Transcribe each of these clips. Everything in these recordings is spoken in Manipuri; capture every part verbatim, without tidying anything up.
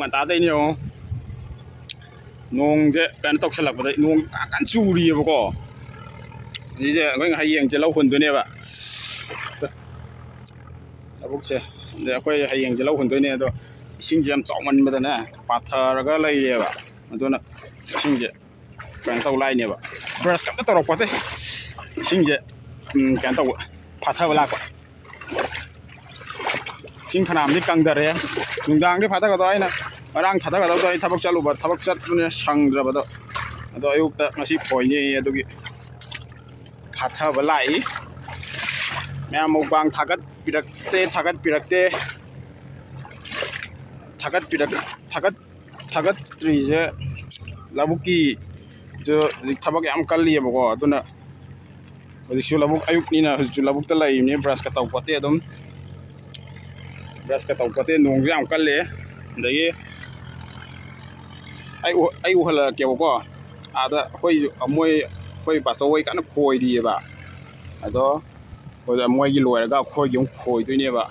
ꯉꯟꯇꯥꯗꯩꯅꯦ ꯌꯦꯡꯉꯣ, ꯅꯣꯡꯁꯦ ꯀꯩꯅꯣ ꯇꯧꯁꯜꯂꯛꯄꯗ ꯅꯣꯡ ꯌꯥꯝ ꯀꯟꯅ ꯆꯨꯔꯤꯑꯕꯀꯣ꯫ ꯑꯁꯤꯁꯦ ꯑꯩꯈꯣꯏ ꯍꯌꯦꯡꯁꯦ ꯂꯧ ꯍꯨꯟꯗꯣꯏꯅꯦꯕ꯫ ꯂꯧꯕꯨꯛꯁꯦ, ꯑꯗꯩ ꯑꯩꯈꯣꯏ ꯍꯌꯦꯡꯁꯦ ꯂꯧ ꯍꯨꯟꯗꯣꯏꯅꯦ, ꯑꯗꯣ ꯏꯁꯤꯡꯁꯦ ꯌꯥꯝ ꯆꯥꯎꯃꯟꯕꯗꯅꯦ ꯄꯥꯊꯔꯒ ꯂꯩꯔꯦꯕ꯫ ꯑꯗꯨꯅ ꯏꯁꯤꯡꯁꯦ ꯀꯩꯅꯣ ꯇꯧ ꯂꯥꯛꯏꯅꯦꯕ, ꯕ꯭ꯔꯁ ꯀꯝꯇ ꯇꯧꯔꯛꯄ ꯅꯠꯇꯦ꯫ ꯏꯁꯤꯡꯁꯦ, ꯎꯝ, ꯀꯩꯅꯣ ꯇꯧꯕ, ꯐꯥꯊꯕ ꯂꯥꯛꯄ꯫ ꯏꯁꯤꯡ ꯐꯅꯌꯥꯝꯗꯤ ꯀꯪꯊꯔꯦ꯫ ꯅꯨꯡꯗꯥꯡꯗꯤ ꯐꯥꯊꯒꯗꯧ, ꯑꯩꯅ ꯉꯔꯥꯡ ꯊꯥꯊꯒꯗꯧꯗꯣ ꯑꯩ ꯊꯕꯛ ꯆꯠꯂꯨꯕ, ꯊꯕꯛ ꯆꯠꯄꯅꯤꯅ ꯁꯪꯗ꯭ꯔꯕꯗꯣ꯫ ꯑꯗꯣ ꯑꯌꯨꯛꯇ ꯉꯁꯤ ꯈꯣꯏꯅꯦꯌꯦ, ꯑꯗꯨꯒꯤ ꯐꯥꯊꯕ ꯂꯥꯛꯏ꯫ ꯃꯌꯥꯝ ꯃꯨꯛꯕꯥꯡ ꯊꯥꯒꯠꯄꯤꯔꯛꯇꯦ, ꯊꯥꯒꯠꯄꯤꯔꯛꯇꯦ꯫ ꯊꯥꯒꯠꯄꯤꯔꯛ-, ꯊꯥꯒꯠ-, ꯊꯥꯒꯠꯇ꯭ꯔꯤꯁꯦ ꯂꯧꯕꯨꯛꯀꯤꯁꯨ ꯍꯧꯖꯤꯛ ꯊꯕꯛ ꯌꯥꯝ ꯀꯜꯂꯤꯑꯕꯀꯣ꯫ ꯑꯗꯨꯅ ꯍꯧꯖꯤꯛꯁꯨ ꯂꯧꯕꯨꯛ ꯑꯌꯨꯛꯅꯤꯅ ꯍꯧꯖꯤꯛꯁꯨ ꯂꯧꯕꯨꯛꯇ ꯂꯩꯔꯤꯕꯅꯤ, ꯕ꯭ꯔꯁꯀ ꯇꯧꯄꯣꯠꯇꯦ ꯑꯗꯨꯝ꯫ ꯕ꯭ꯔꯁꯀ ꯇꯧꯄꯣꯠꯇꯦ, ꯅꯣꯡꯁꯨ ꯌꯥꯝ ꯀꯜꯂꯦ꯫ ꯑꯗꯒꯤ ꯑꯩ ꯎ-, ꯑꯩ ꯎꯍꯜꯂꯛꯀꯦꯕꯀꯣ꯫ ꯑꯥꯗ ꯑꯩꯈꯣꯏ, ꯃꯣꯏ, ꯑꯩꯈꯣꯏ ꯕꯥꯆꯧ ꯍꯣꯏ ꯀꯟꯅ ꯈꯣꯏꯔꯤꯑꯕ꯫ ꯑꯗꯣ ꯍꯧꯖꯤꯛ ꯃꯣꯏꯒꯤ ꯂꯣꯏꯔꯒ ꯑꯩꯈꯣꯏꯒꯤ ꯑꯃꯨꯛ ꯈꯣꯏꯗꯣꯏꯅꯦꯕ꯫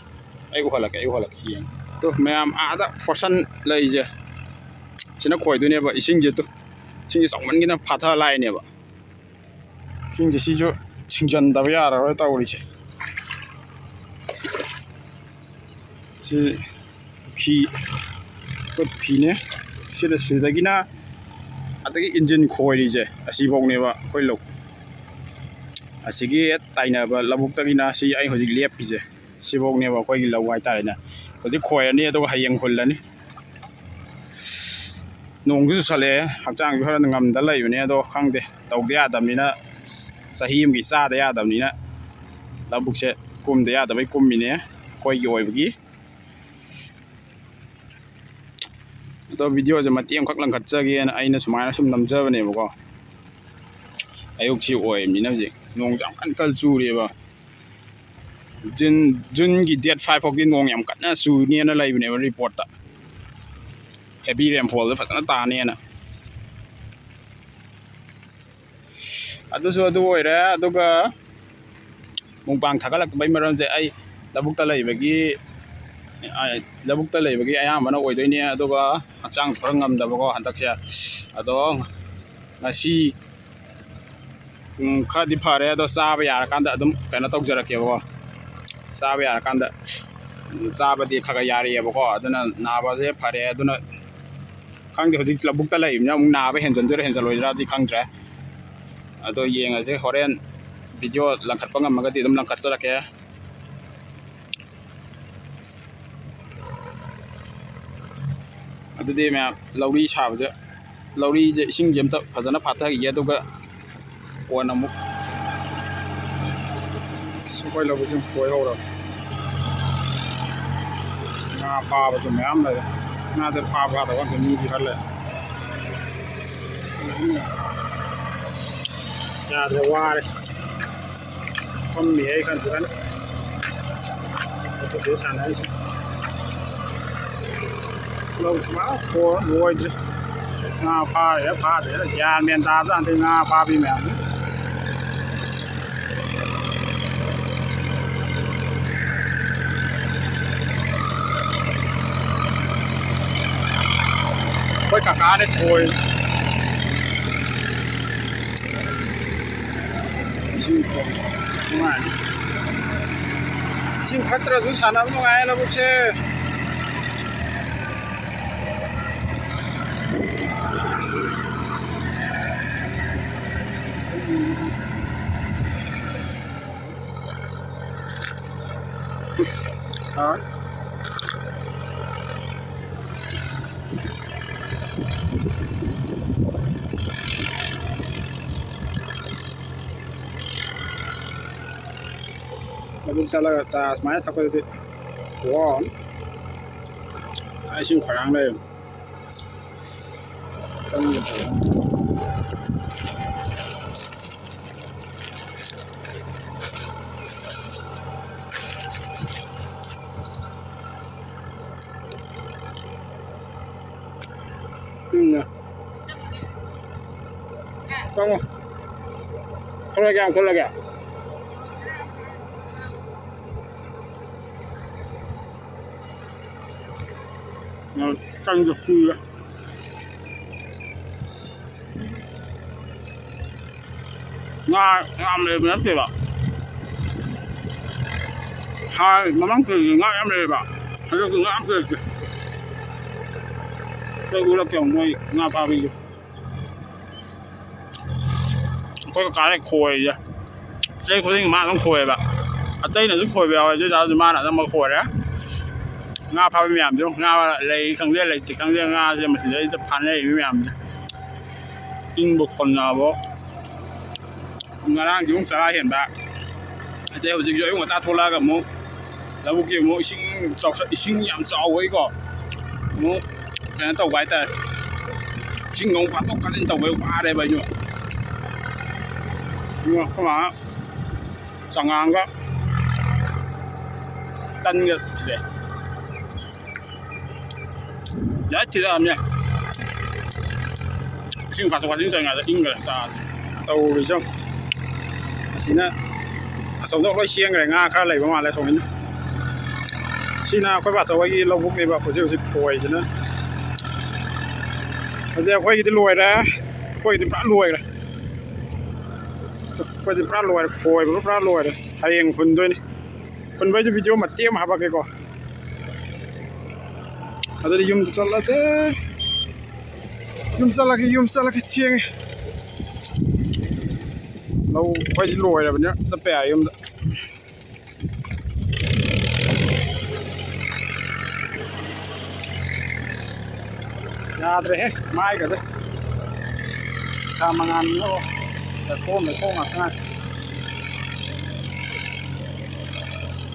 ꯑꯩ ꯎꯍꯜꯂꯛꯀꯦ, ꯑꯩ ꯎꯍꯜꯂꯛꯀꯦ, ꯌꯦꯡꯉꯦ꯫ ꯇꯨ, ꯃꯌꯥꯝ ꯑꯥꯗ ꯐꯣꯔꯁꯟ ꯂꯩꯁꯦ, ꯁꯤꯅ ꯈꯣꯏꯗꯣꯏꯅꯦꯕ ꯏꯁꯤꯡꯁꯦ꯫ ꯇꯨ, ꯏꯁꯤꯡꯁꯦ ꯆꯥꯎꯃꯟꯒꯤꯅ ꯐꯥꯊ ꯂꯥꯛꯏꯅꯦꯕ꯫ ꯏꯁꯤꯡꯁꯦ ꯁꯤꯁꯨ ꯁꯤꯡꯖꯟꯗꯕ ꯌꯥꯔꯔꯣꯏ ꯇꯧꯔꯤꯁꯦ꯫ ꯁꯤ ꯄꯨꯈ꯭ꯔꯤ, ꯑꯩꯈꯣꯏ ꯄꯨꯈ꯭ꯔꯤꯅꯦ꯫ ꯁꯤꯗ, ꯁꯤꯗꯒꯤꯅ ꯑꯗꯒꯤ ꯏꯟꯖꯤꯟ ꯈꯣꯏꯔꯤꯁꯦ ꯑꯁꯤꯐꯧꯅꯦꯕ ꯑꯩꯈꯣꯏ ꯂꯧ꯫ ꯑꯁꯤꯒꯤ ꯍꯦꯛ ꯇꯥꯏꯅꯕ ꯂꯧꯕꯨꯛꯇꯒꯤꯅ ꯁꯤ ꯑꯩ ꯍꯧꯖꯤꯛ ꯂꯦꯞꯄꯤꯁꯦ, ꯁꯤꯐꯧꯅꯦꯕ ꯑꯩꯈꯣꯏꯒꯤ ꯂꯧ ꯍꯥꯏꯇꯥꯔꯦꯅꯦ꯫ ꯍꯧꯖꯤꯛ ꯈꯣꯏꯔꯅꯤ, ꯑꯗꯨꯒ ꯍꯌꯦꯡ ꯍꯨꯜꯂꯅꯤ꯫ ꯅꯣꯡꯁꯨ ꯆꯨꯁꯜꯂꯛꯑꯦ, ꯍꯛꯆꯥꯡꯁꯨ ꯈꯔ ꯉꯝꯗ ꯂꯩꯕꯅꯦ꯫ ꯑꯗꯣ ꯈꯪꯗꯦ, ꯇꯧꯗ ꯌꯥꯗꯕꯅꯤꯅ, ꯆꯍꯤ ꯑꯃꯒꯤ ꯆꯥꯗ ꯌꯥꯗꯕꯅꯤꯅ ꯂꯧꯕꯨꯛꯁꯦ ꯀꯨꯝꯗ ꯌꯥꯗꯕꯩ ꯀꯨꯝꯃꯤꯅꯦ ꯑꯩꯈꯣꯏꯒꯤ ꯑꯣꯏꯕꯒꯤ꯫ ꯑꯗꯣ ꯚꯤꯗꯤꯑꯣꯁꯦ ꯃꯇꯦꯛ ꯑꯃꯈꯛ ꯂꯪꯈꯠꯆꯒꯦꯅ ꯑꯩꯅ ꯁꯨꯃꯥꯏꯅ ꯁꯨꯝ ꯅꯝꯖꯕꯅꯦꯕꯀꯣ꯫ ꯑꯌꯨꯛꯁꯤ ꯑꯣꯏꯕꯅꯤꯅ ꯍꯧꯖꯤꯛ ꯅꯣꯡꯁꯦ ꯌꯥꯝ ꯀꯟ ꯀꯟ ꯆꯨꯔꯤꯑꯕ꯫ ꯖꯨꯟ, ꯖꯨꯟꯒꯤ ꯗꯦꯠ ꯐꯥꯏꯚ ꯐꯥꯎꯗꯤ ꯅꯣꯡ ꯌꯥꯝ ꯀꯟꯅ ꯆꯨꯅꯦꯅ ꯂꯩꯕꯅꯦꯕ ꯔꯤꯄꯣꯔꯠꯇ꯫ ꯍꯦꯚꯤ ꯔꯦꯟꯐꯣꯜꯗ ꯐꯖꯅ ꯇꯥꯅꯦꯅ꯫ ꯑꯗꯨꯁꯨ ꯑꯗꯨ ꯑꯣꯏꯔꯦ꯫ ꯑꯗꯨꯒ ꯃꯨꯛꯕꯥꯡ ꯊꯥꯒꯠꯂꯛꯇꯕꯩ ꯃꯔꯝꯁꯦ ꯑꯩ ꯂꯧꯕꯨꯛꯇ ꯂꯩꯕꯒꯤ ꯑ, ꯂꯧꯕꯨꯛꯇ ꯂꯩꯕꯒꯤ ꯑꯌꯥꯝꯕꯅ ꯑꯣꯏꯗꯣꯏꯅꯦ꯫ ꯑꯗꯨꯒ ꯍꯛꯆꯥꯡ ꯈꯔ ꯉꯝꯗꯕꯀꯣ ꯍꯟꯗꯛꯁꯦ꯫ ꯑꯗꯣ ꯉꯁꯤ, ꯎꯝ, ꯈꯔꯗꯤ ꯐꯔꯦ꯫ ꯑꯗꯣ ꯆꯥꯕ ꯌꯥꯔꯀꯥꯟꯗ ꯑꯗꯨꯝ ꯀꯩꯅꯣ ꯇꯧꯖꯔꯛꯀꯦꯕꯀꯣ꯫ ꯆꯥꯕ ꯌꯥꯔꯀꯥꯟꯗ, ꯎꯝ, ꯆꯥꯕꯗꯤ ꯈꯔ ꯈꯔ ꯌꯥꯔꯛꯑꯦꯕꯀꯣ꯫ ꯑꯗꯨꯅ ꯅꯥꯕꯁꯦ ꯐꯔꯦ꯫ ꯑꯗꯨꯅ ꯈꯪꯗꯦ, ꯍꯧꯖꯤꯛ ꯂꯧꯕꯨꯛꯇ ꯂꯩꯕꯅꯤꯅ ꯑꯃꯨꯛ ꯅꯥꯕ ꯍꯦꯟꯖꯟꯗꯣꯏꯔꯥ ꯍꯦꯟꯖꯜꯂꯣꯏꯗ꯭ꯔꯥꯗꯤ ꯈꯪꯗ꯭ꯔꯦ꯫ ꯑꯗꯣ ꯌꯦꯡꯉꯁꯦ, ꯍꯣꯔꯦꯟ ꯚꯤꯗꯤꯑꯣ ꯂꯪꯈꯠꯄ ꯉꯝꯃꯒꯗꯤ ꯑꯗꯨꯝ ꯂꯪꯈꯠꯆꯔꯛꯀꯦ꯫ ꯑꯗꯨꯗꯤ ꯃꯌꯥꯝ, ꯂꯧꯔꯤ ꯁꯥꯕꯁꯦ, ꯂꯧꯔꯤꯁꯦ, ꯏꯁꯤꯡꯁꯦ ꯑꯝꯇ ꯐꯖꯅ ꯐꯥꯊꯈꯤꯒꯦ, ꯑꯗꯨꯒ ꯀꯣꯟꯅ ꯑꯃꯨꯛ꯫ ꯑꯁ, ꯑꯩꯈꯣꯏ ꯂꯧꯕꯨꯛꯁꯤ ꯈꯣꯏ ꯍꯧꯔꯕꯅꯤ꯫ ꯉꯥ ꯐꯥꯕꯁꯨ ꯃꯌꯥꯝ ꯂꯩꯔꯦ꯫ ꯉꯥꯁꯦ ꯐꯥꯕ ꯐꯥꯗꯕ ꯈꯪꯗꯦ, ꯃꯤꯗꯤ ꯈꯔ ꯂꯩ꯫ ꯌꯥꯗ꯭ꯔꯦ, ꯋꯥꯔꯦ꯫ ꯐꯝꯃꯤ ꯑꯩ ꯀꯟ ꯀꯟ꯫ ꯑꯗꯨꯗꯤ ꯁꯥꯟꯅꯔꯤꯁꯦ꯫ ꯂꯧꯁꯨ ꯄꯨꯔꯥ ꯈꯣꯏ ꯂꯣꯏꯗ꯭ꯔꯤ꯫ ꯉꯥ ꯐꯥꯔꯤꯔ ꯐꯥꯗ꯭ꯔꯤꯔ ꯒ꯭ꯌꯥꯟ ꯃꯦꯟ ꯇꯥꯕꯖꯥꯠ ꯅꯠꯇꯦ ꯉꯥ ꯐꯥꯕꯤ ꯃꯌꯥꯝꯁꯦ꯫ ꯑꯩꯈꯣꯏ ꯀꯀꯥꯅꯦ ꯈꯣꯏ꯫ ꯏꯁꯤꯡ ꯈꯣꯏ ꯅꯨꯡꯉꯥꯏ꯫ ꯏꯁꯤꯡ ꯐꯠꯇ꯭ꯔꯁꯨ ꯁꯥꯟꯅꯕ ꯅꯨꯡꯉꯥꯏ ꯂꯧꯕꯨꯛꯁꯦ꯫ ꯍꯥ? ꯂꯧꯕꯨꯛ ꯆꯠꯂꯒ ꯆꯥ ꯁꯨꯃꯥꯏꯅ ꯊꯛꯄꯗꯨꯗꯤ ꯈꯨꯍꯥꯎ ꯑꯃ꯫ ꯆꯥꯛ ꯏꯁꯤꯡ ꯈꯣꯏꯔꯥꯡ ꯂꯩꯔꯝꯃꯤ꯫ ꯎꯝ꯫ ꯆꯪꯉꯣ꯫ ꯈꯨꯜꯂꯒꯦ, ꯌꯥꯝ ꯈꯨꯜꯂꯒꯦ꯫ ꯆꯪꯗ ꯀꯨꯏꯔꯦ꯫ ꯉꯥ ꯌꯥꯝ ꯂꯩꯕ ꯅꯠꯇꯦꯕ꯫ ꯍꯥꯟꯅ ꯃꯃꯥꯡ ꯆꯍꯤꯒꯤ ꯉꯥ ꯌꯥꯝ ꯂꯩꯌꯦꯕ, ꯍꯟꯗꯛꯇꯤ ꯉꯥ ꯑꯝꯇ ꯂꯩꯇꯦ꯫ ꯑꯩ ꯎꯠꯂꯛꯀꯦ ꯃꯣꯏ ꯉꯥ ꯐꯥꯕꯒꯤ꯫ ꯑꯩꯈꯣꯏ ꯀꯀꯥꯅ ꯈꯣꯏꯔꯤꯁꯦ꯫ ꯆꯍꯤ ꯈꯨꯗꯤꯡꯒꯤ ꯃꯥ ꯑꯗꯨꯝ ꯈꯣꯏꯌꯦꯕ꯫ ꯑꯇꯩꯅꯁꯨ ꯈꯣꯏꯕ ꯌꯥꯎꯋꯦ, ꯑꯗꯨ ꯑꯣꯏ ꯇꯥꯔꯁꯨ ꯃꯥꯅ ꯑꯅꯝꯕ ꯈꯣꯏꯔꯦ꯫ ꯉꯥ ꯐꯥꯕ ꯃꯌꯥꯝꯁꯦ, ꯉꯥ ꯂꯩ ꯈꯪꯗꯦ ꯂꯩꯇꯦ ꯈꯪꯗꯦ, ꯉꯥꯁꯦ ꯃꯁꯤꯗꯩꯁꯤꯗ ꯐꯥꯅꯔꯤꯕ ꯃꯌꯥꯝꯁꯦ꯫ ꯏꯟꯕꯨ ꯈꯣꯟꯅꯕꯣ꯫ ꯉꯔꯥꯡꯗꯤ ꯑꯃꯨꯛ ꯆꯔꯥ ꯍꯦꯟꯕ꯫ ꯑꯗꯩ ꯍꯧꯖꯤꯛꯁꯨ ꯑꯌꯨꯛ ꯉꯟꯇꯥ ꯊꯣꯛꯂꯛꯑꯒ ꯑꯃꯨꯛ ꯂꯧꯕꯨꯛꯀꯤ ꯑꯃꯨꯛ ꯏꯁꯤꯡ ꯆꯥꯎꯈꯠ-, ꯏꯁꯤꯡ ꯌꯥꯝ ꯆꯥꯎꯕꯒꯤꯀꯣ, ꯑꯃꯨꯛ ꯀꯩꯅꯣ ꯇꯧꯕ ꯍꯥꯏꯇꯥꯔꯦ, ꯏꯁꯤꯡ ꯑꯃꯨꯛ ꯐꯥꯠꯇꯣꯛ ꯐꯥꯖꯤꯟ ꯇꯧꯕꯩ ꯋꯥꯔꯦꯕ ꯑꯩꯁꯨ꯫ ꯑꯗꯨꯒ ꯑꯩꯈꯣꯏ ꯃꯥꯅ ꯆꯉꯥꯡꯒ ꯇꯟꯒ ꯊꯤꯜꯂꯛꯑꯦ꯫ ꯌꯥꯏ, ꯊꯤꯔꯛꯑꯝꯅꯦ꯫ ꯏꯁꯤꯡ ꯐꯥꯠꯇꯣꯛ ꯐꯥꯖꯤꯟ ꯇꯧꯔꯤꯉꯩꯗ ꯏꯪꯈ꯭ꯔꯦ ꯆꯥ꯫ ꯇꯧꯔꯤꯁꯦ ꯌꯦꯡꯉꯨ꯫ ꯑꯁꯤꯅ ꯑꯁꯣꯝꯗ ꯂꯣꯏ ꯆꯦꯟꯈ꯭ꯔꯦ, ꯉꯥ ꯈꯔ ꯂꯩꯕ ꯃꯥꯜꯂꯦ ꯑꯁꯣꯝꯒꯤꯅ꯫ ꯁꯤꯅ ꯑꯩꯈꯣꯏ ꯕꯥꯆꯧ ꯍꯣꯏꯒꯤ ꯂꯧꯕꯨꯛꯅꯦꯕ ꯍꯧꯖꯤꯛ ꯍꯧꯖꯤꯛ ꯈꯣꯏꯁꯤꯅ꯫ ꯍꯧꯖꯤꯛ ꯑꯩꯈꯣꯏꯒꯤꯗꯤ ꯂꯣꯏꯔꯦ, ꯑꯩꯈꯣꯏꯒꯤꯗꯤ ꯄꯨꯔꯥ ꯂꯣꯏꯔꯦ꯫ ꯑꯩꯈꯣꯏꯗꯤ ꯄꯨꯔꯥ ꯂꯣꯏꯔꯦ, ꯈꯣꯏꯕꯒ ꯄꯨꯔꯥ ꯂꯣꯏꯔꯦ꯫ ꯍꯌꯦꯡ ꯍꯨꯟꯗꯣꯏꯅꯤ꯫ ꯍꯨꯟꯕꯩꯁꯨ ꯚꯤꯗꯤꯑꯣ ꯃꯇꯦꯛ ꯑꯃ ꯍꯥꯄꯛꯀꯦꯀꯣ꯫ ꯑꯗꯨꯗꯤ ꯌꯨꯝꯗ ꯆꯠꯂꯁꯦ꯫ ꯌꯨꯝ ꯆꯠꯂꯒꯦ, ꯌꯨꯝ ꯆꯠꯂꯒꯦ, ꯊꯦꯡꯉꯦ꯫ ꯂꯧ ꯑꯩꯈꯣꯏꯗꯤ ꯂꯣꯏꯔꯕꯅꯤꯅ ꯆꯠꯄ ꯌꯥꯔꯦ ꯌꯨꯝꯗ꯫ ꯌꯥꯗ꯭ꯔꯦꯍꯦ, ꯃꯥꯏꯒꯁꯦ꯫ ꯏꯁꯥ ꯃꯉꯥꯜꯅꯣ, ꯂꯩꯈꯣꯝ ꯂꯩꯈꯣꯝ ꯉꯥꯛꯇ ꯉꯥꯏ꯫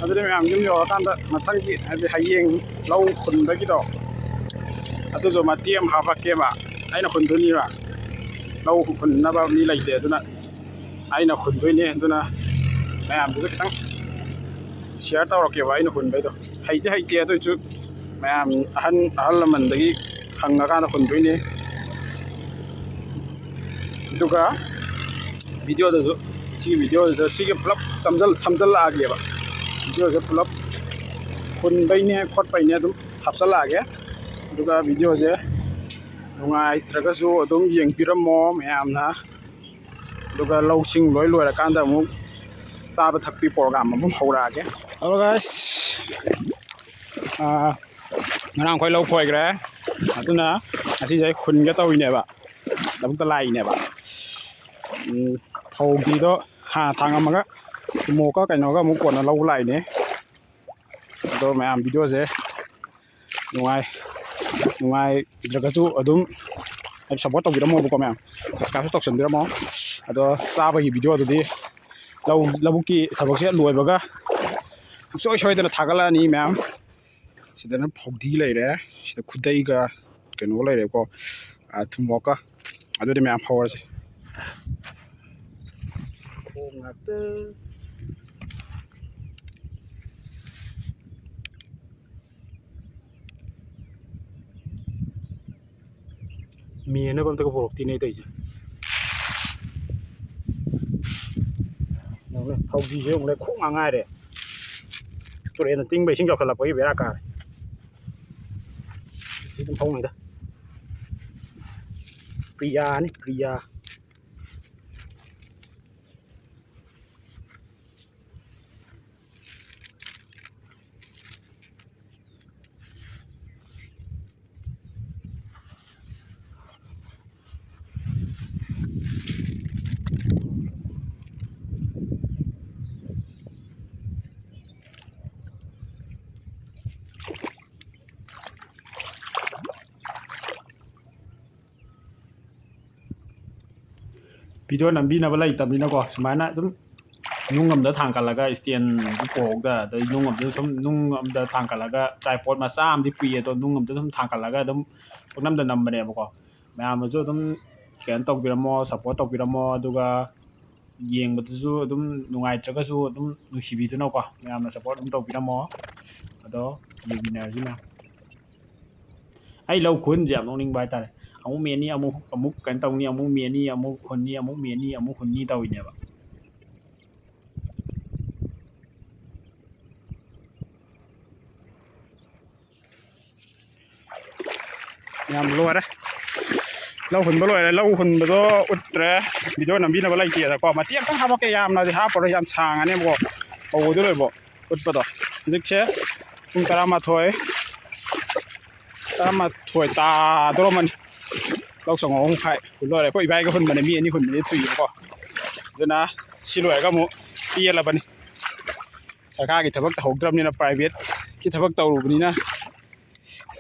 ꯑꯗꯨꯗꯤ ꯃꯌꯥꯝ ꯌꯨꯝ ꯌꯧꯔꯀꯥꯟꯗ ꯃꯊꯪꯒꯤ, ꯍꯥꯏꯗꯤ ꯍꯌꯦꯡ ꯂꯧ ꯍꯨꯟꯕꯒꯤꯗꯣ, ꯑꯗꯨꯁꯨ ꯃꯇꯦꯛ ꯑꯃ ꯍꯥꯄꯛꯀꯦꯕ꯫ ꯑꯩꯅ ꯍꯨꯟꯗꯣꯏꯅꯦꯕ꯫ ꯂꯧ ꯍꯨꯟꯅꯕ ꯃꯤ ꯂꯩꯇꯦ, ꯑꯗꯨꯅ ꯑꯩꯅ ꯍꯨꯟꯗꯣꯏꯅꯦ꯫ ꯑꯗꯨꯅ ꯃꯌꯥꯝꯗꯨꯁꯨ ꯈꯤꯇꯪ share ꯇꯧꯔꯛꯀꯦꯕ, ꯑꯩꯅ ꯍꯨꯟꯕꯩꯗꯣ꯫ ꯍꯩꯗꯤ ꯍꯩꯇꯦ, ꯑꯗꯨ ꯑꯣꯏꯁꯨ ꯃꯌꯥꯝ ꯑꯍꯟ, ꯑꯍꯜ ꯂꯃꯟꯗꯒꯤ ꯍꯪꯉꯀꯥꯟꯗ ꯍꯨꯟꯗꯣꯏꯅꯦ꯫ ꯑꯗꯨꯒ ꯚꯤꯗꯤꯑꯣꯗꯁꯨ, ꯁꯤꯒꯤ ꯚꯤꯗꯤꯑꯣꯁꯤꯗ ꯁꯤꯒꯤ ꯄꯨꯂꯞ ꯆꯝꯖꯜ-, ꯁꯝꯖꯜꯂꯛꯑꯒꯦꯕ꯫ ꯚꯤꯗꯤꯑꯣꯁꯦ ꯄꯨꯂꯞ ꯍꯨꯟꯕꯩꯅꯦ ꯈꯣꯠꯄꯩꯅꯦ ꯑꯗꯨꯝ ꯍꯥꯞꯆꯜꯂꯛꯑꯒꯦ꯫ ꯑꯗꯨꯒ ꯚꯤꯗꯤꯑꯣꯁꯦ ꯅꯨꯡꯉꯥꯏꯇ꯭ꯔꯒꯁꯨ ꯑꯗꯨꯝ ꯌꯦꯡꯕꯤꯔꯝꯃꯣ ꯃꯌꯥꯝꯅ꯫ ꯑꯗꯨꯒ ꯂꯧꯁꯤꯡ ꯂꯣꯏ ꯂꯣꯏꯔꯀꯥꯟꯗ ꯑꯃꯨꯛ ꯆꯥꯕ ꯊꯛꯄꯤ ꯄ꯭ꯔꯣꯒ꯭ꯔꯥꯝ ꯑꯃꯨꯛ ꯍꯧꯔꯛꯑꯒꯦ꯫ ꯍꯜꯂꯣ ꯒꯥꯏꯁ, ꯉꯔꯥꯡ ꯑꯩꯈꯣꯏ ꯂꯧ ꯈꯣꯏꯈ꯭ꯔꯦ꯫ ꯑꯗꯨꯅ ꯉꯁꯤꯁꯦ ꯑꯩ ꯍꯨꯟꯒꯦ ꯇꯧꯔꯤꯅꯦꯕ, ꯂꯧꯕꯨꯛꯇ ꯂꯥꯛꯏꯅꯦꯕ꯫ ꯎꯝ, ꯐꯧꯗꯤꯗꯣ ꯍꯥꯟꯅ ꯊꯥꯡꯉꯝꯃꯒ ꯊꯨꯝꯃꯣꯛꯀ ꯀꯩꯅꯣꯒ ꯑꯃꯨꯛ ꯀꯣꯟꯅ ꯂꯧꯕ ꯂꯥꯛꯏꯅꯦ꯫ ꯑꯗꯣ ꯃꯌꯥꯝ ꯚꯤꯗꯤꯑꯣꯁꯦ ꯅꯨꯡꯉꯥꯏ ꯅꯨꯡꯉꯥꯏꯇ꯭ꯔꯒꯁꯨ ꯑꯗꯨꯝ ꯁꯞꯄꯣꯔꯠ ꯇꯧꯕꯤꯔꯝꯃꯣꯕꯀꯣ ꯃꯌꯥꯝ, ꯁꯞꯁꯀ꯭ꯔꯥꯏꯕꯁꯨ ꯇꯧꯁꯟꯕꯤꯔꯝꯃꯣ꯫ ꯑꯗꯣ ꯆꯥꯕꯒꯤ ꯚꯤꯗꯤꯑꯣꯗꯨꯗꯤ ꯂꯧ ꯂꯧꯕꯨꯛꯀꯤ ꯊꯕꯛꯁꯦ ꯂꯣꯏꯕꯒ ꯁꯨꯡꯁꯣꯏ ꯁꯣꯏꯗꯅ ꯊꯥꯒꯠꯂꯛꯑꯅꯤ ꯃꯌꯥꯝ꯫ ꯁꯤꯗꯅ ꯐꯧꯗꯤ ꯂꯩꯔꯦ, ꯁꯤꯗ ꯈꯨꯗꯩꯒ ꯀꯩꯅꯣꯒ ꯂꯩꯔꯦꯀꯣ, ꯊꯨꯝꯃꯣꯛꯀ꯫ ꯑꯗꯨꯗꯤ ꯃꯌꯥꯝ ꯍꯧꯔꯁꯦ꯫ ꯈꯣꯡ ꯉꯥꯛꯇ꯫ ꯃꯦꯅꯕ ꯑꯝꯇꯒ ꯄꯨꯔꯛꯇꯦꯅꯦ ꯇꯧꯔꯤꯁꯦ꯫ ꯌꯦꯡꯉꯨꯅꯦ, ꯐꯧꯗꯤꯁꯦ ꯌꯦꯡꯉꯨꯅꯦ, ꯈꯣꯡ ꯉꯥꯛ ꯉꯥꯏꯔꯦ꯫ ꯇꯨꯔꯦꯟꯗ ꯇꯤꯡꯕ ꯏꯁꯤꯡ ꯆꯥꯎꯈꯠꯂꯛꯄꯒꯤ ꯕꯦꯔꯥ ꯀꯥꯔꯦ꯫ ꯁꯤ ꯑꯗꯨꯝ ꯐꯧꯅꯤꯗ꯫ ꯄ꯭ꯔꯤꯌꯥꯅꯤ, ꯄ꯭ꯔꯤꯌꯥ꯫ ꯚꯤꯗꯤꯑꯣ ꯅꯝꯕꯤꯅꯕ ꯂꯩꯇꯕꯅꯤꯅꯀꯣ, ꯁꯨꯃꯥꯏꯅ ꯑꯗꯨꯝ ꯅꯨꯡ ꯑꯝꯗ ꯊꯥꯡꯀꯠꯂꯒ, ꯏꯁꯇꯦꯟꯗꯨ ꯄꯣꯛꯍꯧꯗ, ꯑꯗꯩ ꯅꯨꯡ ꯑꯝꯗ ꯁꯨꯝ, ꯅꯨꯡ ꯑꯝꯗ ꯊꯥꯡꯀꯠꯂꯒ, ꯇ꯭ꯔꯥꯏꯄꯣꯠ ꯃꯆꯥ ꯑꯃꯗꯤ ꯄꯨꯏꯌꯦ, ꯑꯗꯣ ꯅꯨꯡ ꯑꯝꯗ ꯁꯨꯝ ꯊꯥꯡꯀꯠꯂꯒ ꯑꯗꯨꯝ ꯄꯪꯅꯝꯗ ꯅꯝꯕꯅꯦꯕꯀꯣ꯫ ꯃꯌꯥꯝꯅꯁꯨ ꯑꯗꯨꯝ ꯀꯩꯅꯣ ꯇꯧꯕꯤꯔꯝꯃꯣ, ꯁꯞꯄꯣꯔꯠ ꯇꯧꯕꯤꯔꯝꯃꯣ꯫ ꯑꯗꯨꯒ ꯌꯦꯡꯕꯗꯁꯨ ꯑꯗꯨꯝ ꯅꯨꯡꯉꯥꯏꯇ꯭ꯔꯒꯁꯨ ꯑꯗꯨꯝ ꯅꯨꯡꯁꯤꯕꯤꯗꯨꯅꯀꯣ, ꯃꯌꯥꯝꯅ ꯁꯞꯄꯣꯔꯠ ꯑꯗꯨꯝ ꯇꯧꯕꯤꯔꯝꯃꯣ꯫ ꯑꯗꯣ ꯌꯦꯡꯃꯤꯟꯅꯔꯁꯤ ꯃꯌꯥꯝ꯫ ꯑꯩ ꯂꯧ ꯈꯨꯟꯁꯦ ꯌꯥꯝ ꯅꯣꯛꯅꯤꯡꯕ ꯍꯥꯏꯇꯥꯔꯦ꯫ ꯑꯃꯨꯛ ꯃꯦꯠꯅꯤ, ꯑꯃꯨꯛ, ꯑꯃꯨꯛ ꯀꯩꯅꯣ ꯇꯧꯅꯤ, ꯑꯃꯨꯛ ꯃꯦꯠꯅꯤ, ꯑꯃꯨꯛ ꯍꯨꯟꯅꯤ, ꯑꯃꯨꯛ ꯃꯦꯠꯅꯤ, ꯑꯃꯨꯛ ꯍꯨꯟꯅꯤ ꯇꯧꯔꯤꯅꯦꯕ꯫ ꯌꯥꯝ ꯂꯣꯏꯔꯦ꯫ ꯂꯧ ꯍꯨꯟꯕ ꯂꯣꯏꯔꯦ꯫ ꯂꯧ ꯍꯨꯟꯕꯗꯣ ꯎꯠꯇ꯭ꯔꯦ꯫ ꯚꯤꯗꯤꯑꯣ ꯅꯝꯕꯤꯅꯕ ꯂꯩꯇꯦꯗꯀꯣ꯫ ꯃꯇꯦꯛ ꯑꯃꯇꯪ ꯍꯥꯄꯛꯀꯦ, ꯌꯥꯝꯅꯗꯤ ꯍꯥꯞꯄꯔꯣꯏ, ꯌꯥꯝ ꯁꯥꯡꯉꯅꯦꯕꯀꯣ꯫ ꯐꯧꯕꯗꯣ ꯂꯣꯏꯕꯣ ꯎꯠꯄꯗꯣ꯫ ꯍꯧꯖꯤꯛꯁꯦ ꯄꯨꯡ ꯇꯔꯥꯃꯥꯊꯣꯏ, ꯇꯔꯥꯃꯥꯊꯣꯏ ꯇꯥꯗꯣꯔꯝꯃꯅꯤ꯫ ꯂꯧ ꯁꯪꯉꯝ ꯑꯍꯨꯝ ꯃꯈꯥꯏ ꯍꯨꯜ ꯂꯣꯏꯔꯦ꯫ ꯑꯩꯈꯣꯏ ꯏꯕꯥꯏꯒ ꯍꯨꯟꯕꯅꯦ, ꯃꯤ ꯑꯅꯤ ꯍꯨꯟꯕꯗꯤ ꯊꯨꯏꯌꯦꯕꯀꯣ꯫ ꯑꯗꯨꯅ ꯁꯤ ꯂꯣꯏꯔꯒ ꯑꯃꯨꯛ ꯄꯦꯜꯂꯕꯅꯤ꯫ ꯁꯔꯀꯥꯔꯒꯤ ꯊꯕꯛ ꯇꯧꯍꯧꯗ꯭ꯔꯕꯅꯤꯅ, ꯄ꯭ꯔꯥꯏꯚꯦꯠꯀꯤ ꯊꯕꯛ ꯇꯧꯔꯨꯕꯅꯤꯅ,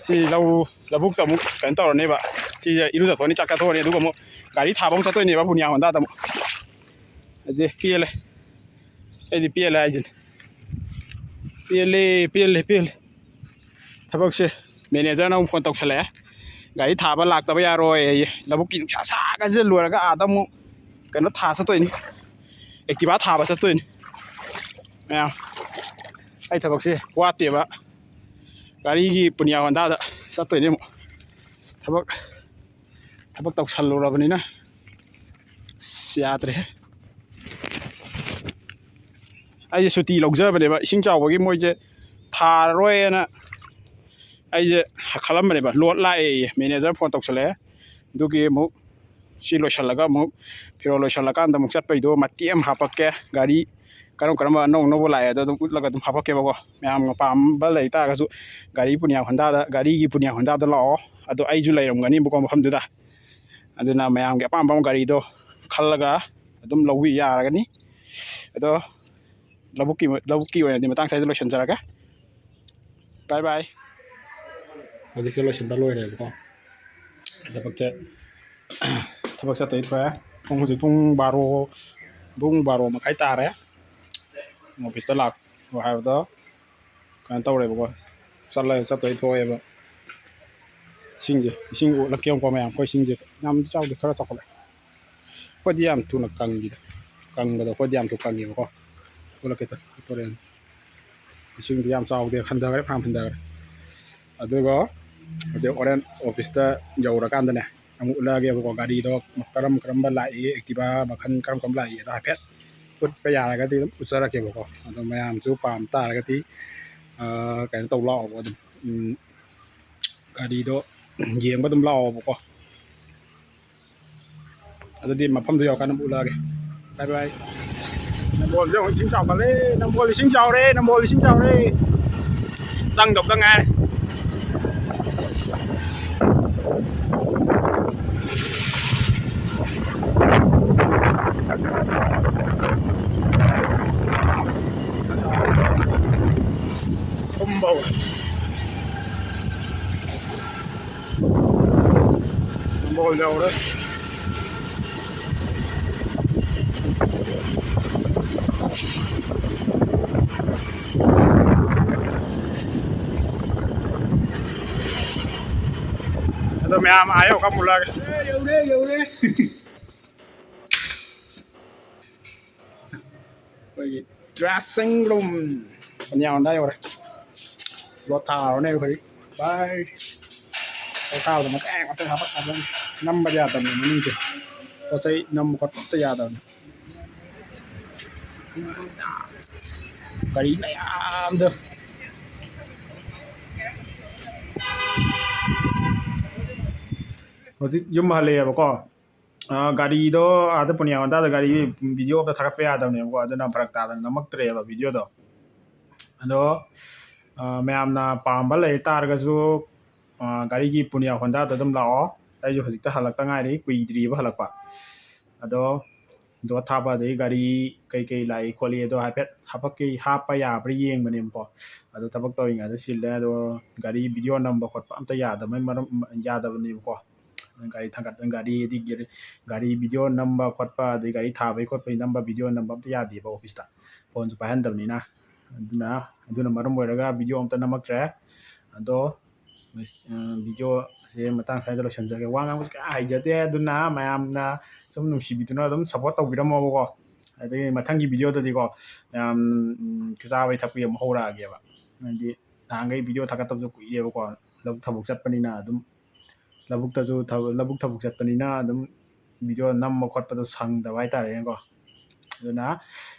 ꯁꯤ ꯂꯧ, ꯂꯧꯕꯨꯛꯇ ꯑꯃꯨꯛ ꯀꯩꯅꯣ ꯇꯧꯔꯅꯦꯕ꯫ ꯁꯤꯁꯦ ꯏꯔꯨꯖꯊꯣꯛꯑꯅꯤ, ꯆꯥꯛ ꯆꯥꯊꯣꯛꯑꯅꯤ, ꯑꯗꯨꯒ ꯑꯃꯨꯛ ꯒꯥꯔꯤ ꯊꯥꯕ ꯑꯃꯨꯛ ꯆꯠꯇꯣꯏꯅꯦꯕ ꯄꯨꯅꯤꯌꯥ ꯍꯣꯟꯗꯥꯗ ꯑꯃꯨꯛ꯫ ꯑꯗꯨꯗꯤ ꯄꯦꯜꯂꯦ, ꯑꯩꯗꯤ ꯄꯦꯜꯂꯦ ꯍꯥꯏꯁꯤꯅꯤ꯫ ꯄꯦꯜꯂꯦ, ꯄꯦꯜꯂꯦ, ꯄꯦꯜꯂꯦ꯫ ꯊꯕꯛꯁꯦ ꯃꯦꯅꯦꯖꯔꯅ ꯑꯃꯨꯛ ꯐꯣꯟ ꯇꯧꯁꯜꯂꯛꯑꯦ꯫ "ꯒꯥꯔꯤ ꯊꯥꯕ ꯂꯥꯛꯇꯕ ꯌꯥꯔꯣꯏ" ꯑꯌꯦ꯫ ꯂꯧꯕꯨꯛꯀꯤ ꯅꯨꯡꯁꯥ ꯁꯥꯒꯁꯦ ꯂꯣꯏꯔꯒ ꯑꯥꯗ ꯑꯃꯨꯛ ꯀꯩꯅꯣ ꯊꯥ ꯆꯠꯇꯣꯏꯅꯤ, ꯑꯦꯛꯇꯤꯚꯥ ꯊꯥꯕ ꯆꯠꯇꯣꯏꯅꯤ꯫ ꯃꯌꯥꯝ, ꯑꯩ ꯊꯕꯛꯁꯦ ꯋꯥꯠꯇꯦꯕ꯫ ꯒꯥꯔꯤꯒꯤ ꯄꯨꯅꯤꯌꯥ ꯍꯣꯟꯗꯥꯗ ꯆꯠꯇꯣꯏꯅꯦ ꯑꯃꯨꯛ꯫ ꯊꯕꯛ, ꯊꯕꯛ ꯇꯧꯁꯜꯂꯨꯔꯕꯅꯤꯅ ꯑꯁ, ꯌꯥꯗ꯭ꯔꯦꯍꯦ꯫ ꯑꯩꯁꯦ ꯁꯨꯇꯤ ꯂꯧꯖꯕꯅꯦꯕ, ꯏꯁꯤꯡ ꯆꯥꯎꯕꯒꯤ ꯃꯣꯏꯁꯦ ꯊꯥꯔꯔꯣꯏꯅ ꯑꯩꯁꯦ ꯈꯜꯂꯝꯕꯅꯦꯕ꯫ ꯂꯣꯠ ꯂꯥꯛꯑꯦꯌꯦ, ꯃꯦꯅꯦꯖꯔ ꯐꯣꯟ ꯇꯧꯁꯜꯂꯛꯑꯦ꯫ ꯑꯗꯨꯒꯤ ꯑꯃꯨꯛ ꯁꯤ ꯂꯣꯏꯁꯤꯜꯂꯒ ꯑꯃꯨꯛ, ꯐꯤꯔꯣꯜ ꯂꯣꯏꯁꯤꯜꯂꯀꯥꯟꯗ ꯑꯃꯨꯛ ꯆꯠꯄꯩꯗꯣ ꯃꯇꯦꯛ ꯑꯃ ꯍꯥꯄꯛꯀꯦ꯫ ꯒꯥꯔꯤ ꯀꯔꯝ ꯀꯔꯝꯕ ꯑꯅꯧ ꯑꯅꯧꯕ ꯂꯥꯛꯑꯦ ꯑꯗꯣ ꯑꯗꯨꯝ ꯎꯠꯂꯒ ꯑꯗꯨꯝ ꯍꯥꯄꯛꯀꯦꯕꯀꯣ꯫ ꯃꯌꯥꯝ ꯄꯥꯝꯕ ꯂꯩ ꯇꯥꯔꯒꯁꯨ ꯒꯥꯔꯤ ꯄꯨꯅꯤꯌꯥ ꯍꯣꯟꯗꯥꯗ, ꯒꯥꯔꯤꯒꯤ ꯄꯨꯅꯤꯌꯥ ꯍꯣꯟꯗꯥꯗ ꯂꯥꯛꯑꯣ꯫ ꯑꯗꯣ ꯑꯩꯁꯨ ꯂꯩꯔꯝꯒꯅꯤꯕꯀꯣ ꯃꯐꯝꯗꯨꯗ꯫ ꯑꯗꯨꯅ ꯃꯌꯥꯝꯒꯤ ꯑꯄꯥꯝꯕ ꯑꯃ ꯒꯥꯔꯤꯗꯣ ꯈꯜꯂꯒ ꯑꯗꯨꯝ ꯂꯧꯕꯤ ꯌꯥꯔꯒꯅꯤ꯫ ꯑꯗꯣ ꯂꯧꯕꯨꯛꯀꯤ, ꯂꯧꯕꯨꯛꯀꯤ ꯑꯣꯏꯅꯗꯤ ꯃꯇꯥꯡ ꯁ꯭ꯋꯥꯏꯗ ꯂꯣꯏꯁꯤꯟꯖꯔꯒꯦ꯫ ꯕꯥꯏ ꯕꯥꯏ꯫ ꯍꯧꯖꯤꯛꯁꯦ ꯂꯣꯏꯁꯤꯟꯕ ꯂꯣꯏꯔꯦꯕꯀꯣ꯫ ꯊꯕꯛꯁꯦ, ꯊꯕꯛ ꯆꯠꯇꯣꯏ ꯊꯣꯛꯑꯦ꯫ ꯄꯨꯡ ꯍꯧꯖꯤꯛ ꯄꯨꯡ ꯕꯥꯔꯣ, ꯄꯨꯡ ꯕꯥꯔꯣ ꯃꯈꯥꯏ ꯇꯥꯔꯦ꯫ ꯑꯣꯐꯤꯁꯇ ꯂꯥꯛꯑꯣ ꯍꯥꯏꯕꯗꯣ ꯀꯩꯅꯣ ꯇꯧꯔꯦꯕꯀꯣ, ꯆꯠꯂ, ꯆꯠꯇꯣꯏ ꯊꯣꯛꯑꯦꯕ꯫ ꯏꯁꯤꯡꯁꯦ, ꯏꯁꯤꯡ ꯎꯠꯂꯛꯀꯦ ꯌꯦꯡꯉꯨꯀꯣ ꯃꯌꯥꯝ꯫ ꯑꯩꯈꯣꯏ ꯏꯁꯤꯡꯁꯦ ꯌꯥꯝ ꯆꯥꯎꯗꯦ, ꯈꯔ ꯆꯥꯎꯈꯠꯂꯦ꯫ ꯑꯩꯈꯣꯏꯗꯤ ꯌꯥꯝ ꯊꯨꯅ ꯀꯪꯈꯤꯗ, ꯀꯪꯕꯗꯣ ꯑꯩꯈꯣꯏꯗꯤ ꯌꯥꯝ ꯊꯨꯅ ꯀꯪꯉꯦꯕꯀꯣ꯫ ꯎꯠꯂꯛꯀꯦ ꯇꯧ-, ꯇꯨꯔꯦꯜ ꯏꯁꯤꯡꯗꯤ ꯌꯥꯝ ꯆꯥꯎꯗꯦ, ꯍꯟꯊꯈ꯭ꯔꯦ, ꯐꯅꯌꯥꯝ ꯍꯟꯊꯈ꯭ꯔꯦ꯫ ꯑꯗꯨꯒ ꯍꯧꯖꯤꯛ ꯍꯣꯔꯦꯟ ꯑꯣꯐꯤꯁꯇ ꯌꯧꯔꯀꯥꯟꯗꯅꯦ ꯑꯃꯨꯛ ꯎꯠꯂꯛꯑꯒꯦꯕꯀꯣ꯫ ꯒꯥꯔꯤꯗꯣ ꯀꯔꯝ ꯀꯔꯝꯕ ꯂꯥꯛꯏ, ꯑꯦꯛꯇꯤꯚꯥ ꯃꯈꯜ ꯀꯔꯝ ꯀꯔꯝꯕ ꯂꯥꯛꯏ, ꯑꯗꯣ ꯍꯥꯏꯐꯦꯠ ꯎꯠꯄ ꯌꯥꯔꯒꯗꯤ ꯑꯗꯨꯝ ꯎꯠꯆꯔꯛꯀꯦꯕꯀꯣ꯫ ꯑꯗꯣ ꯃꯌꯥꯝꯁꯨ ꯄꯥꯝ ꯇꯥꯔꯒꯗꯤ, ꯑ, ꯀꯩꯅꯣ ꯇꯧ ꯂꯥꯛꯑꯣꯕ ꯑꯗꯨꯝ, ꯎꯝ, ꯒꯥꯔꯤꯗꯣ ꯌꯦꯡꯕ ꯑꯗꯨꯝ ꯂꯥꯛꯑꯣꯕꯀꯣ꯫ ꯑꯗꯨꯗꯤ ꯃꯐꯝꯗꯨ ꯌꯧꯔꯀꯥꯟꯗ ꯑꯃꯨꯛ ꯎꯠꯂꯛꯑꯒꯦ꯫ ꯕꯥꯏ ꯕꯥꯏ꯫ ꯅꯝꯕꯣꯜꯁꯦ ꯑꯃꯨꯛ ꯏꯁꯤꯡ ꯆꯥꯎꯈꯠꯂꯦ꯫ ꯅꯝꯕꯣꯜ ꯏꯁꯤꯡ ꯆꯥꯎꯔꯦ꯫ ꯅꯝꯕꯣꯜ ꯏꯁꯤꯡ ꯆꯥꯎꯔꯦ꯫ ꯆꯪꯗꯧꯗ ꯉꯥꯏꯔꯦ꯫ ꯊꯨꯝꯕ ꯍꯧꯔꯦ꯫ ꯅꯝꯕꯣꯜ ꯌꯧꯔꯦ꯫ ꯑꯗꯣ ꯃꯌꯥꯝ ꯑꯥ ꯌꯧꯔꯒ ꯄꯨꯜꯂꯛꯑꯒꯦ꯫ ꯌꯧꯔꯦ, ꯌꯧꯔꯦ꯫ ꯑꯩꯈꯣꯏꯒꯤ dressing room ꯄꯨꯅꯤꯌꯥ ꯍꯣꯟꯗꯥ ꯌꯧꯔꯦ꯫ Load ꯊꯥꯔꯨꯔꯅꯦ ꯑꯩꯈꯣꯏ꯫ ꯕꯥꯏ꯫ ꯄꯣꯊꯥꯕꯗ ꯃꯇꯦꯛ ꯃꯇꯦꯛ ꯍꯥꯞꯄꯛ ꯍꯥꯞꯄꯛ ꯅꯝꯕ ꯌꯥꯗꯕꯅꯦ ꯃꯅꯨꯡꯁꯦ꯫ ꯄꯣꯠ ꯆꯩ ꯅꯝꯕ ꯈꯣꯠꯄ ꯑꯝꯇ ꯌꯥꯗꯕꯅꯦ꯫ ꯒꯥꯔꯤ ꯃꯌꯥꯝꯗꯣ꯫ ꯍꯧꯖꯤꯛ ꯌꯨꯝ ꯍꯜꯂꯛꯑꯦꯕꯀꯣ꯫ ꯑ, ꯒꯥꯔꯤꯗꯣ ꯑꯥꯗ ꯄꯨꯅꯤꯌꯥ ꯍꯣꯟꯗꯥꯗ ꯒꯥꯔꯤ video ꯑꯝꯇ ꯊꯥꯒꯠꯄ ꯌꯥꯗꯕꯅꯦꯕꯀꯣ, ꯑꯗꯨꯅ ꯐꯔꯛ ꯇꯥꯗꯅ ꯅꯝꯃꯛꯇ꯭ꯔꯦꯕ videoꯗꯣ꯫ ꯑꯗꯣ, ꯑ, ꯃꯌꯥꯝꯅ ꯄꯥꯝꯕ ꯂꯩ ꯇꯥꯔꯒꯁꯨ, ꯑ, ꯒꯥꯔꯤꯒꯤ ꯄꯨꯅꯤꯌꯥ ꯍꯣꯟꯗꯥꯗ ꯑꯗꯨꯝ ꯂꯥꯛꯑꯣ꯫ ꯑꯩꯁꯨ ꯍꯧꯖꯤꯛꯇ ꯍꯜꯂꯛꯇ ꯉꯥꯏꯔꯤ, ꯀꯨꯏꯗ꯭ꯔꯤꯕ ꯍꯜꯂꯛꯄ꯫ ꯑꯗꯣ, ꯗꯣꯠ ꯊꯥꯕ ꯑꯗꯒꯤ ꯒꯥꯔꯤ ꯀꯩꯀꯩ ꯂꯥꯛꯏ ꯈꯣꯠꯂꯤ ꯑꯗꯣ ꯍꯥꯏꯐꯦꯠ ꯍꯥꯄꯛꯀꯦ, ꯍꯥꯞꯄ ꯌꯥꯕ꯭ꯔꯥ ꯌꯦꯡꯕꯅꯦꯕꯀꯣ꯫ ꯑꯗꯣ ꯊꯕꯛ ꯇꯧꯔꯤꯉꯩꯗ ꯆꯤꯜꯂꯦ꯫ ꯑꯗꯣ ꯒꯥꯔꯤ video ꯅꯝꯕ ꯈꯣꯠꯄ ꯑꯝꯇ ꯌꯥꯗꯕꯩ ꯃꯔꯝ, ꯌꯥꯗꯕꯅꯦꯕꯀꯣ꯫ ꯒꯥꯔꯤ ꯊꯥꯡꯒꯠ-, ꯒꯥꯔꯤ ꯍꯥꯏꯗꯤ ꯒꯥꯔꯤ, ꯒꯥꯔꯤ video ꯅꯝꯕ ꯈꯣꯠꯄ, ꯑꯗꯩ ꯒꯥꯔꯤ ꯊꯥꯕꯩ ꯈꯣꯠꯄꯩ ꯅꯝꯕ, video ꯅꯝꯕ ꯑꯝꯇ ꯌꯥꯗꯦꯕ officeꯇ, phoneꯁꯨ ꯄꯥꯏꯍꯟꯗꯕꯅꯤꯅ꯫ ꯑꯗꯨꯅ, ꯑꯗꯨꯅ ꯃꯔꯝ ꯑꯣꯏꯔꯒ video ꯑꯝꯇ ꯅꯝꯃꯛꯇ꯭ꯔꯦ꯫ ꯑꯗꯣ, ꯑ, videoꯁꯦ ꯃꯇꯥꯡ ꯁ꯭ꯋꯥꯏꯗ ꯂꯣꯏꯁꯤꯟꯖꯔꯒꯦ꯫ ꯋꯥ ꯉꯥꯡꯕꯁꯨ ꯀꯌꯥ ꯍꯩꯖꯗꯦ, ꯑꯗꯨꯅ ꯃꯌꯥꯝꯅ ꯁꯨꯝ ꯅꯨꯡꯁꯤꯕꯤꯗꯨꯅ ꯑꯗꯨꯝ support ꯇꯧꯕꯤꯔꯝꯃꯣꯕꯀꯣ꯫ ꯑꯗꯒꯤ ꯃꯊꯪꯒꯤ videoꯗꯗꯤꯀꯣ, ꯃꯌꯥꯝ, ꯎꯝ, ꯆꯥꯕꯩ ꯊꯛꯄꯩ ꯑꯃꯨꯛ ꯍꯧꯔꯛꯑꯒꯦꯕ꯫ ꯍꯥꯏꯗꯤ ꯅꯍꯥꯟꯈꯩ video ꯊꯥꯒꯠꯇꯕꯁꯨ ꯀꯨꯏꯔꯦꯕꯀꯣ, ꯂꯧ ꯊꯕꯛ ꯆꯠꯄꯅꯤꯅ ꯑꯗꯨꯝ ꯂꯧꯕꯨꯛꯇꯁꯨ ꯊꯕ-, ꯂꯧꯕꯨꯛ ꯊꯕꯛ ꯆꯠꯄꯅꯤꯅ ꯑꯗꯨꯝ video ꯅꯝꯕ ꯈꯣꯠꯄꯗꯣ ꯁꯪꯗꯕ ꯍꯥꯏꯇꯥꯔꯦꯅꯦꯀꯣ꯫ ꯑꯗꯨꯅ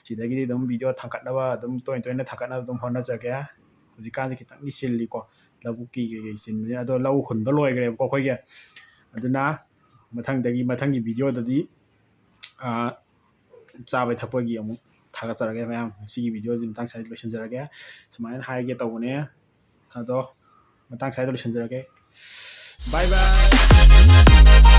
ꯁꯤꯗꯒꯤꯗꯤ ꯑꯗꯨꯝ video ꯊꯥꯡꯒꯠꯅꯕ, ꯑꯗꯨꯝ ꯇꯣꯏ ꯇꯣꯏꯅ ꯊꯥꯡꯒꯠꯅꯕ ꯑꯗꯨꯝ ꯍꯣꯠꯅꯖꯒꯦ꯫ ꯍꯧꯖꯤꯛꯀꯥꯟꯁꯦ ꯈꯤꯇꯪꯗꯤ ꯆꯤꯜꯂꯤꯀꯣ꯫ ꯂꯧꯕꯨꯛꯀꯤ ꯀꯩꯀꯩ ꯆꯤꯟꯕꯅꯤꯅ꯫ ꯑꯗꯣ ꯂꯧ ꯍꯨꯟꯕ ꯂꯣꯏꯈ꯭ꯔꯦꯕꯀꯣ ꯑꯩꯈꯣꯏꯒꯤ꯫ ꯑꯗꯨꯅ ꯃꯊꯪꯗꯒꯤ, ꯃꯊꯪꯒꯤ ꯚꯤꯗꯤꯑꯣꯗꯗꯤ, ꯑꯥ, ꯆꯥꯕꯩ ꯊꯛꯄꯒꯤ ꯑꯃꯨꯛ ꯊꯥꯒꯠꯆꯔꯒꯦ ꯃꯌꯥꯝ꯫ ꯉꯁꯤꯒꯤ ꯚꯤꯗꯤꯑꯣꯁꯤ ꯃꯇꯥꯡ ꯁ꯭ꯋꯥꯏꯗ ꯂꯣꯏꯁꯤꯟꯖꯔꯒꯦ꯫ ꯁꯨꯃꯥꯏꯅ ꯍꯥꯏꯒꯦ ꯇꯧꯕꯅꯦ꯫ ꯑꯗꯣ ꯃꯇꯥꯡ ꯁ꯭ꯋꯥꯏꯗ ꯂꯣꯏꯁꯤꯟꯖꯔꯒꯦ꯫ Bye bye꯫